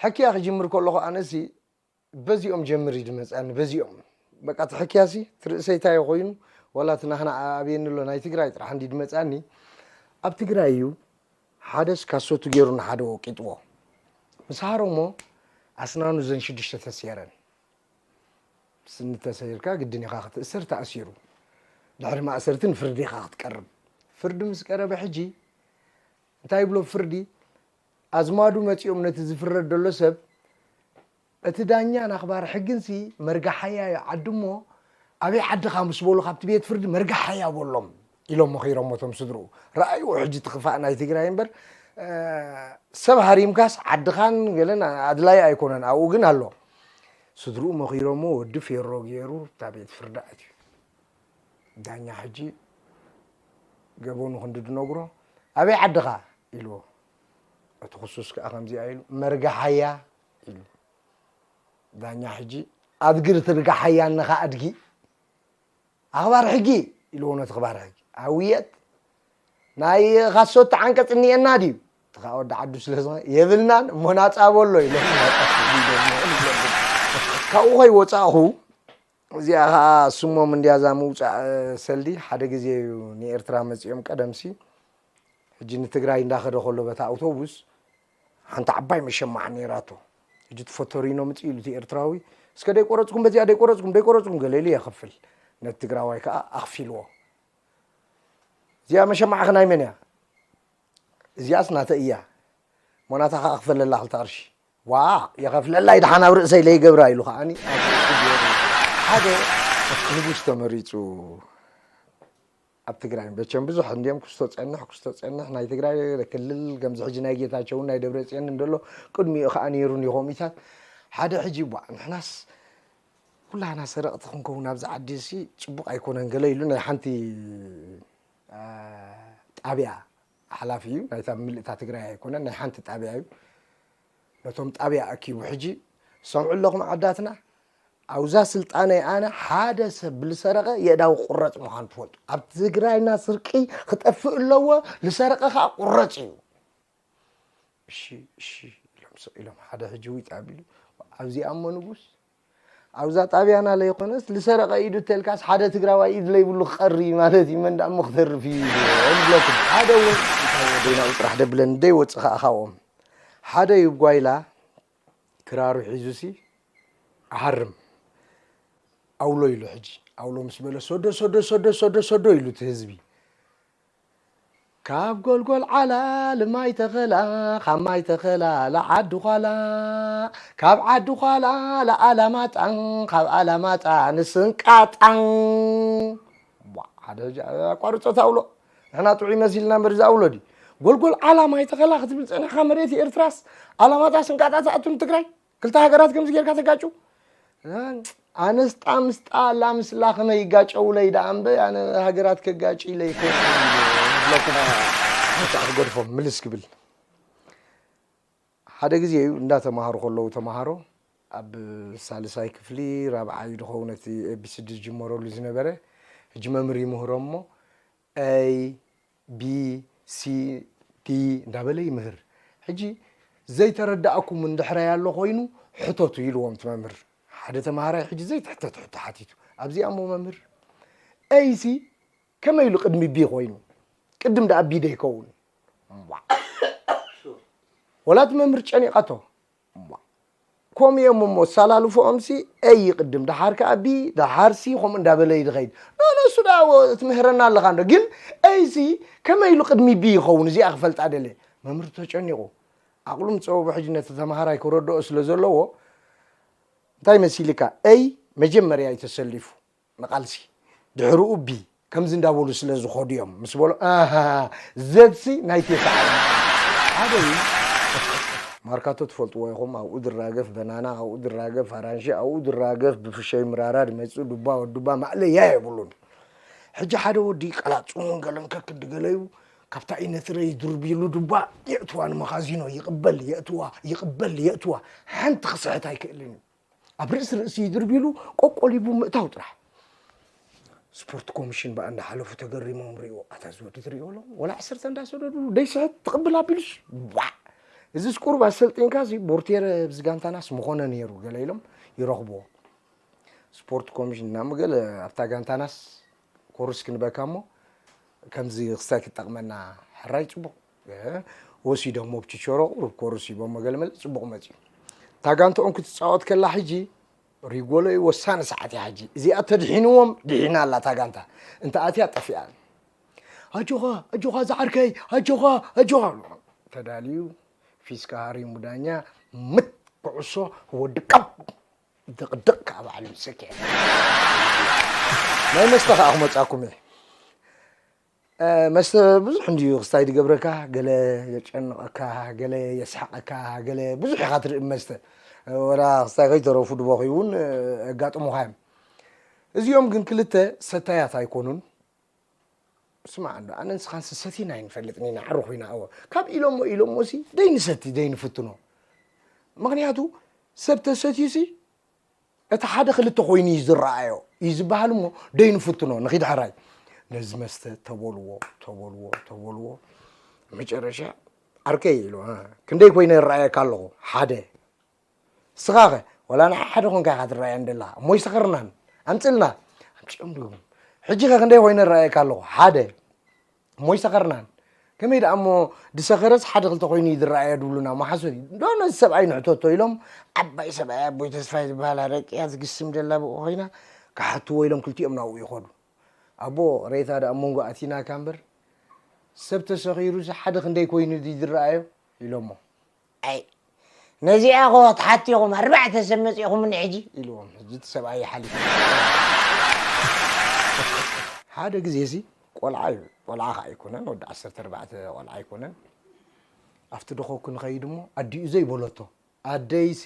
ሕክያ ክጅምር ከለኹ ኣነሲ በዚኦም ጀምር እዩ ድመፅኣኒ። በዚኦም በቃ እቲ ሕክያሲ እቲ ርእሰይ እንታይ ኮይኑ፣ ዋላ እቲ ናህና ኣብየኒ ኣሎ ናይ ትግራይ ጥራሕ እንዲ ድመፅኣኒ። ኣብ ትግራይ እዩ ሓደስ ካሶቱ ገይሩ ንሓደ ወቂጥዎ። ምስ ሃሮሞ ኣስናኑ ዘን ሽዱሽተ ተስየረን። ስኒ ተሰይርካ ግድን ኢኻ ክትእሰር፣ ተኣሲሩ። ድሕሪ ማእሰርቲ ንፍርዲ ኢኻ ክትቀርብ። ፍርዲ ምስ ቀረበ ሕጂ እንታይ ይብሎ ፍርዲ? ኣዝማዱ መጺኦም ነቲ ዝፍረድ ዘሎ ሰብ፣ እቲ ዳኛ ናኽባር ሕግንሲ መርጋሓያ እዩ ዓዲ እሞ፣ ኣበይ ዓድኻ ምስ በሉ ካብቲ ቤት ፍርዲ መርጋሓያ በሎም ኢሎም መኺሮሞ እቶም ስድርኡ። ረኣይዎ ሕጂ እቲ ክፋእ ናይ ትግራይ እምበር፣ እ፣ ሰብ ሃሪምካስ ዓድኻን ገለን ኣድላይ ኣይኮነን፣ ኣብኡ ግን ኣሎ። ስድርኡ መኺሮሞ ወዲ ፌሮ ገይሩ እታ ቤት ፍርዲ ኣትዩ። ዳኛ ሕጂ ገበኑ ክንዲ ድነግሮ፣ "ኣበይ ዓድኻ?" ኢልዎ። እቲ ክሱስ ከኣ ከምዚኣ ኢሉ፣ "መርጋሓያ" ኢሉ። ዳኛ ሕጂ፣ "ኣድግር ትርጋሓያ እንኻ ኣድጊ?" "ኣኽባር ሕጊ" ኢልዎ ነቲ ኣኽባር ሕጊ። "ኣውየት፣ ናይ ካሶት ዓንቀጽ እኒኤና ድዩ?" እቲ ኸኣ ወዲ ዓዱ ስለ ዝኾነ፣ "የብልናን፣ እሞ ናጻ በሎ" ኢሎም ናጻ ሰዲዶሞ። ካብኡ ከይወጻእኹ፣ እዚኣ ኸኣ ስሞም እንድያ እዛ ምውጻእ ሰልዲ፣ ሓደ ግዜ እዩ ንኤርትራ መጺኦም ቀደምሲ። ሕጂ ንትግራይ እንዳኸደ ከሎ በታ ኣውቶቡስ ሓንቲ ዓባይ መሸማዕ ነይራቶ። ሕጂ እቲ ፎቶሪኖ ምጽእ ኢሉ እቲ ኤርትራዊ፣ "እስከ ደይቆረጽኩም በዚኣ ደይቆረጽኩም፣ ደይቆረጽኩም" ገለ ኢሉ የኽፍል። ነቲ ትግራዋይ ከኣ ኣኽፊልዎ። "እዚኣ መሸማዕኺ ናይ መን እያ?" "እዚኣስ ናተይ እያ። ሞናታ ከኣ ክፈለላ ክልተ ቅርሺ." "ዋ፣ የኸፍለላ ይድሓን ኣብ ርእሰይ ለይገብራ" ኢሉ ከኣኒ ኣብ ርእሱ ገይሩ። ሓደ ንጉስ ተመሪጹ ኣብ ትግራይ። በቸም ብዙሕ እንድዮም ክስቶ ጸንሕ፣ ክስቶ ጸንሕ፣ ናይ ትግራይ ክልል ከምዚ ሕጂ ናይ ጌታቸውን ናይ ደብረጽዮንን እንደሎ ቅድሚኡ ከኣ ነይሩ እኒኦ ከምኡታት። ሓደ ሕጂ፣ "ቧ፣ ንሕናስ ኩላህና ሰረቕቲ ክንከውን ኣብዚ ዓዲ እሲ ጽቡቕ ኣይኮነን" ገለ ኢሉ ናይ ሓንቲ፣ አ፣ ጣብያ ሓላፊ እዩ። ናይታ ምልእታ ትግራይ ኣይኮነን፣ ናይ ሓንቲ ጣብያ እዩ። ነቶም ጣብያ ኣኪቡ ሕጂ፣ "ሰምዑ ኣለኹም ዓዳትና፣ ኣብዛ ስልጣነይ ኣነ ሓደ ሰብ ብልሰረቐ የእዳው ቁረጽ ምዃኑ ትፈልጡ። ኣብ ትግራይና ስርቂ ክጠፍእ ኣለዎ፣ ልሰረቐ ከኣ ቁረጽ እዩ።" "እሺ፣ እሺ" ኢሎም ስቕ ኢሎም። ሓደ ሕጂ ዊጥ ኣቢሉ፣ "ኣብዚኣ እሞ ንጉስ፣ ኣብዛ ጣብያና ለይኮነስ ልሰረቐ ኢዱ ተልካስ ሓደ ትግራዋይ ኢድ ለይብሉ ክቐሪ ማለት እዩ፣ መን ደኣ እሞ ክተርፍ እዩ?" ይብለኩም። ሓደ እውን እንታይ ወደይናኡ ጥራሕ ደብለን ደይወጽእ ከኣ ካብኦም። ሓደ እዩ ጓይላ ክራሩ ሒዙሲ ኣሃርም። "ኣውሎ" ኢሉ ሕጂ። ኣውሎ ምስ በለ፣ "ሶዶ፣ ሶዶ፣ ሶዶ፣ ሶዶ፣ ሶዶ" ኢሉ እቲ ህዝቢ። ካብ ጎልጎል ዓላ ልማይ ተኸላ፣ ካብ ማይ ተኸላ ለዓዲ ዃላ፣ ካብ ዓዲ ዃላ ለኣላማጣ፣ ካብ ኣላማጣ ንስንቃጣ። ዋ፣ ሓደ ሕጂ ኣቋርጾ እቲ ኣውሎ። ንሕና ጥዑይ መሲልና እምበር እዚ ኣውሎ ድዩ? ጎልጎል ዓላ ማይ ተኸላ ክትብል ጸኒሕካ መሬት ኤርትራስ ኣላማጣ ስንቃጣ ትኣቱ ንትግራይ? ክልተ ሃገራት ከምዚ ጌርካ ተጋጩ? ኣነስ ጣምስጣ ኣላ ምስላ ከመይ ይጋጨውለይ ደኣ እምበይ፣ ኣነ ሃገራት ከጋጭ ኢለ ይኮን ዝብለኩም። ሓንሳእ ክገድፎም ምልስ ክብል። ሓደ ግዜ እዩ እንዳተማሃሩ ከለዉ ተማሃሮ ኣብ ሳልሳይ ክፍሊ ራብዓይ ድኸውን እቲ ኤቢሲዲ ዝጅመረሉ ዝነበረ፣ ሕጂ መምህር ይምህሮም እሞ ኤ ቢ ሲ ዲ እንዳበለ ይምህር። ሕጂ ዘይተረዳእኩም እንድሕራይ ኣሎ ኮይኑ ሕተቱ ኢልዎም እቲ መምህር። ሓደ ተምሃራይ ሕጂ ዘይትሕተት ሕቶ ሓቲቱ። ኣብዚኣ እሞ መምህር ኤ ሲ ከመይ ኢሉ ቅድሚ ቢ ኮይኑ? ቅድም ደኣ ቢ ዶ ይከውን? እምቧ። ወላ እቲ መምህር ጨኒቓቶ። እምቧ። ከምኡ እዮም እሞ ኣሰላልፎኦምሲ ኤ ይቕድም፣ ደሓር ከኣ ቢ፣ ደሓር ሲ፣ ከምኡ እንዳበለ እዩ ዝኸይድ። ንሱ ደኣ ወ-፣ ትምህረና ኣለኻ እንዶ፣ ግን ኤ ሲ ከመይ ኢሉ ቅድሚ ቢ ይኸውን? እዚኣ ክፈልጣ ደልየ። መምህር ተጨኒቑ። ዓቕሉ ምጸበቦ ሕጂ ነቲ ተምሃራይ ክረድኦ ስለ ዘለዎ፣ እንታይ መሲልካ? ኤ መጀመርያ እዩ ተሰሊፉ ንቓልሲ። ድሕርኡ ቢ ከምዚ እንዳበሉ ስለ ዝኸዱ እዮም። ምስ በሎ፣ ኣሃ፣ ዘብሲ ናይ ቴስዓ እዩ። ሓደ እዩ። ማርካቶ ትፈልጥዎ ኢኹም። ኣብኡ ድራገፍ በናና፣ ኣብኡ ድራገፍ ኣራንሺ፣ ኣብኡ ድራገፍ ብፍሸይ ምራራ ድመጽእ ዱባ፣ ወዱባ ማእለያ የብሉን። ሕጂ ሓደ ወዲ ቀላጽሙን ገለን ከክዲ ገለዩ ካብታ ኢነትረ ይድርብ ኢሉ ዱባ የእትዋ ንመኻዚኖ፣ ይቕበል የእትዋ፣ ይቕበል የእትዋ። ሓንቲ ክስሕት ኣይክእልን እዩ። ኣብ ርእሲ ርእሲ ይድርብ ኢሉ ቆቆሊቡ ምእታው ጥራሕ። ስፖርት ኮሚሽን ብኣ እንዳሓለፉ ተገሪሞም ርእይዎ። ኣታ እዚ ወዲ ትርእዮ ኣለኹ፣ ወላ ዓሰርተ እንዳሰደዱ ደይስሕት ትቕብል ኣቢሉስ፣ ዋዕ! እዚስ ቁሩብ ኣሰልጢንካሲ ቦርቴረ ኣብዚ ጋንታናስ ምኾነ ነይሩ ገለ ኢሎም ይረኽብዎ። ስፖርት ኮሚሽን እና ምገለ ኣብታ ጋንታናስ ኮርስ ክንበካ እሞ ከምዚ ክስታይ ክጠቕመና ሕራይ ጽቡቕ። ወሲዶሞ ብችቸሮ ቁሩብ ኮርስ ሂቦሞ ገለ መለ ጽቡቕ መጺኡ። እታ ጋንትኦም ክትጻወት ከላ ሕጂ ሪጎሎ እዩ ወሳኒ ሰዓት እያ ሕጂ። እዚኣ ተድሒንዎም ድሒና ኣላ እታ ጋንታ። እንተ ኣትያ ጠፊኣ። ኣጆኻ ኣጆኻ ዝዓርከይ ኣጆኻ ኣጆኻ ተዳልዩ ፊስካ ሃሪሙ ዳኛ ምት ኩዕሶ ወዲ ቀብ ድቕድቕ ከዓ ባዕሉ ሰኪዐ ናይ መስተ ከዓ ክመፃኩም እየ መስተ ብዙሕ እንድዩ ክስታይ ዝገብረካ ገለ የጨንቐካ ገለ የስሓቐካ ገለ ብዙሕ ኢኻ ትርኢ መስተ ወላ ክስታይ ከይተረፉ ድበኺ እውን ኣጋጥሙኻ እዮም እዚኦም ግን ክልተ ሰታያት ኣይኮኑን ስማዕ እንዶ ኣነ ንስኻን ስሰቲና ኣይንፈልጥን ኢና ዓሩ ኮይና እወ ካብ ኢሎሞ ኢሎሞ ሲ ደይንሰቲ ደይንፍትኖ ምኽንያቱ ሰብ ተሰትዩ ሲ እቲ ሓደ ክልተ ኮይኑ እዩ ዝረኣዮ እዩ ዝበሃል እሞ ደይንፍትኖ ንኺድ ሕራይ ነዚ መስተ ተበልዎ ተበልዎ ተበልዎ መጨረሻ ዓርከይ ኢሉ ክንደይ ኮይነ ይረኣየካ ኣለኹ ሓደ ስኻኸ ወላ ንዓ ሓደ ኮንካ ኢኻ ትረኣየን ደላ እሞ ይሰኸርናን ኣምፅልና ኣምፅኦም ድግም ሕጂ ኸ ክንደይ ኮይነ ይረኣየካ ኣለኹ ሓደ እሞ ይሰኸርናን ከመይ ደኣ እሞ ድሰኸረስ ሓደ ክልተ ኮይኑ እዩ ዝረኣየ ድብሉና መሓሶት እዩ ዶ ነዚ ሰብኣይ ንሕተቶ ኢሎም ዓባይ ሰብኣይ ኣቦይ ተስፋይ ዝበሃል ኣረቂያ ዝግስም ደላ ብኡ ኮይና ክሓትዎ ኢሎም ክልቲኦም ናብኡ ይኸዱ ኣቦ ሬታ ደኣ መንጎ ኣቲናካ እምበር ሰብ ተሰኺሩስ ሓደ ክንደይ ኮይኑ ድዩ ዝረኣዮ ኢሎሞ ኣይ ነዚኣ ኮ ትሓቲኹም ኣርባዕተ ሰብ መፂኹምኒ ሕጂ ኢልዎም ሕጂ እቲ ሰብኣይ ይሓሊፉ ሓደ ግዜ ሲ ቆልዓ እዩ ቆልዓ ከዓ ኣይኮነን ወዲ ዓሰርተ ኣርባዕተ ቆልዓ ኣይኮነን ኣብቲ ደኸው ክንኸይድ እሞ ኣዲኡ ዘይበለቶ ኣደይሲ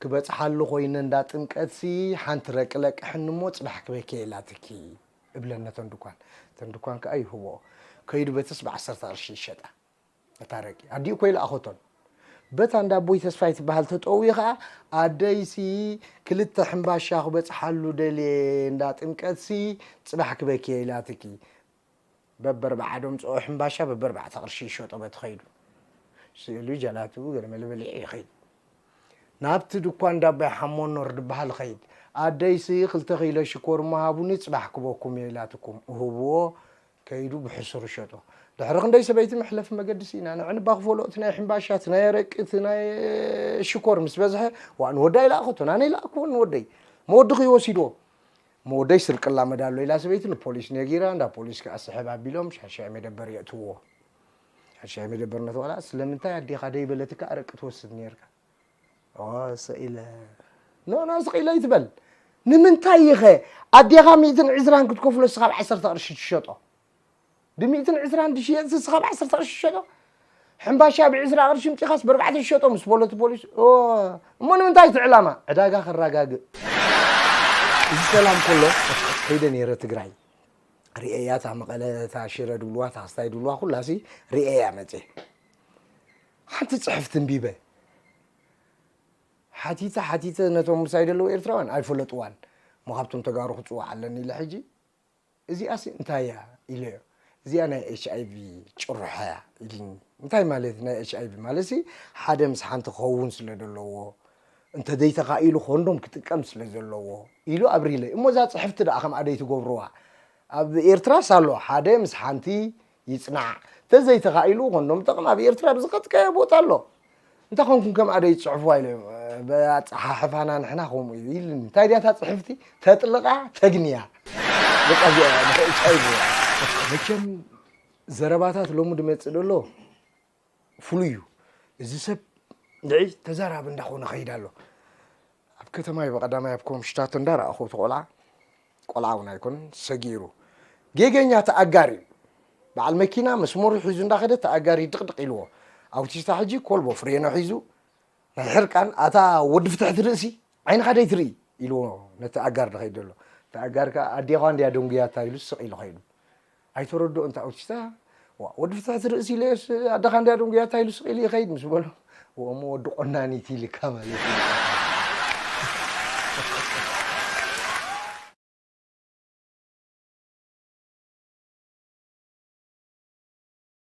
ክበፅሓሉ ኮይነ እንዳ ጥምቀትሲ ሓንቲ ረቂ ለቅሕኒ እሞ ፅባሕ ክበኪ ኢላትኪ እብለን ነተን ድኳን እተን ድኳን ከዓ ይህቦ ከይዱ በትስ ብዓሰርተ ቅርሺ ይሸጣ እታ ረቂ ኣዲኡ እኮ ይለኣኸቶን በታ እንዳ ኣቦይ ተስፋይ ትበሃል ተጠውዩ ከዓ ኣደይሲ ክልተ ሕምባሻ ክበፅሓሉ ደልየ እንዳ ጥምቀትሲ ፅባሕ ክበኪ ኢላትኪ በበርብዓ ዶምፅኦ ሕምባሻ በበርባዕተ ቅርሺ ይሸጦ በቲ ኸይዱ ስእሉ ጀላቱ ገለመለ በሊዑ ይኸይድ ናብቲ ድኳን ዳባይ ሓሞኖር ድበሃል ኸይድ ኣደይሲ ክልተ ኪሎ ሽኮር እሞ ሃቡኒ ፅባሕ ክበኩም እየ ኢላትኩም እህብዎ ከይዱ ብሕሱር ይሸጦ ድሕሪ ክንደይ ሰበይቲ መሕለፊ መገዲ ስኢና ንዕንባ ክፈሎ እቲ ናይ ሕምባሻ እቲ ናይ ኣረቂ እቲ ናይ ሽኮር ምስ በዝሐ ዋ ንወዳ ይለኣኸቶ ናነ ይለኣክዎ ንወደይ መወዲ ክይወሲድዎ መወደይ ስርቂ ላመድ ኣሎ ኢላ ሰበይቲ ንፖሊስ ነጊራ እንዳ ፖሊስ ከዓ ስሕብ ኣቢሎም ሻሻይ መደበር የእትውዎ ሻሻይ መደበር ነተቆልዓ ስለምንታይ ኣዴኻ ደይበለትካ ኣረቂ ትወስድ ነርካ ስቕ ኢለ ኖ ኖ ስቕ ኢለ ይትበል ንምንታይ ኢኸ ኣዴኻ ሚእትን ዕስራን ክትከፍሎ እስኻ ብ ዓሰርተ ቅርሺ ትሸጦ ብሚእትን ዕስራን ድሽየጥ እስኻ ብ ዓሰርተ ቅርሺ ትሸጦ ሕምባሻ ብዕስራ ቅርሺ ምፂኻስ ብኣርባዕተ ዝሸጦ ምስ በሎ እቲ ፖሊስ እሞ ንምንታይ እቲ ዕላማ ዕዳጋ ከረጋግእ እዚ ሰላም ከሎ ከይደ ነይረ ትግራይ ርእያ እታ መቐለ እታ ሽረ ድብልዋ እታ ክስታይ ድብልዋ ኩላሲ ርእያ መፅየ ሓንቲ ፅሕፍቲ እንቢበ ሓቲተ ሓቲተ ነቶም ምሳይ ዘለዉ ኤርትራውያን ኣይፈለጥዋን እሞ ካብቶም ተጋሩ ክፅዋዕ ኣለኒ ኢለ ሕጂ እዚኣሲ እንታይ እያ ኢለዮ እዚኣ ናይ ኤች ኣይቪ ጭርሖ እያ ኢልኒ እንታይ ማለት ናይ ኤች ኣይቪ ማለት ሓደ ምስ ሓንቲ ክኸውን ስለ ዘለዎ እንተ ዘይተኻኢሉ ኮንዶም ክጥቀም ስለ ዘለዎ ኢሉ ኣብሪለይ እሞ እዛ ፅሕፍቲ ደኣ ከም ኣደይ ትገብርዋ ኣብ ኤርትራስ ኣሎ ሓደ ምስ ሓንቲ ይጽናዕ። ተዘይተኻኢሉ ኮንዶም ጠቕም ኣብ ኤርትራ ብዝኸትካዮ ቦታ ኣሎ። እንታይ ኮንኩም ከም ኣደ ይጽሕፉዋ ኢለ ኣጸሓሕፋና ንሕና ከምኡ እዩ ኢልኒ። እንታይ ድያ እታ ጽሕፍቲ? ተጥልቓ ተግንያ። በቃ እዚኣ እያ፣ እንታይ ይብልዋ? መቸም ዘረባታት ሎሚ ድመጽእ ደሎ ፍሉይ እዩ። እዚ ሰብ ንዒ ተዛራቢ እንዳኾነ ኸይድ ኣሎ። ኣብ ከተማይ ብቐዳማይ ኣብ ኮምሽታቶ እንዳረኣኹ እቲ ቆልዓ፣ ቆልዓ እውን ኣይኮነን፣ ሰጊሩ። ጌገኛ ተኣጋሪ እዩ። በዓል መኪና መስመሩ ሒዙ እንዳኸደ ተኣጋሪ ድቕድቕ ኢልዎ። ኣውቲስታ ሕጂ ኮልቦ ፍሬኖ ሒዙ ናይ ሕርቃን፣ ኣታ ወዲ ፍትሕቲ ርእሲ ዓይንኻ ደይትርኢ ኢልዎ ነቲ ኣጋር ድኸይድ ዘሎ። እቲ ኣጋር ከኣ ኣዴኻ እንድያ ደንጉያታ ኢሉ ስቕ ኢሉ ኸይዱ። ኣይተረድኦን እቲ ኣውቲስታ። ዋ፣ ወዲ ፍትሕቲ ርእሲ ኢለዮስ ኣደኻ እንድያ ደንጉያታ ኢሉ ስቕ ኢሉ ይኸይድ ምስ በሎ፣ እሞ ወዲ ቆናኒት ኢልካ ማለት እዩ።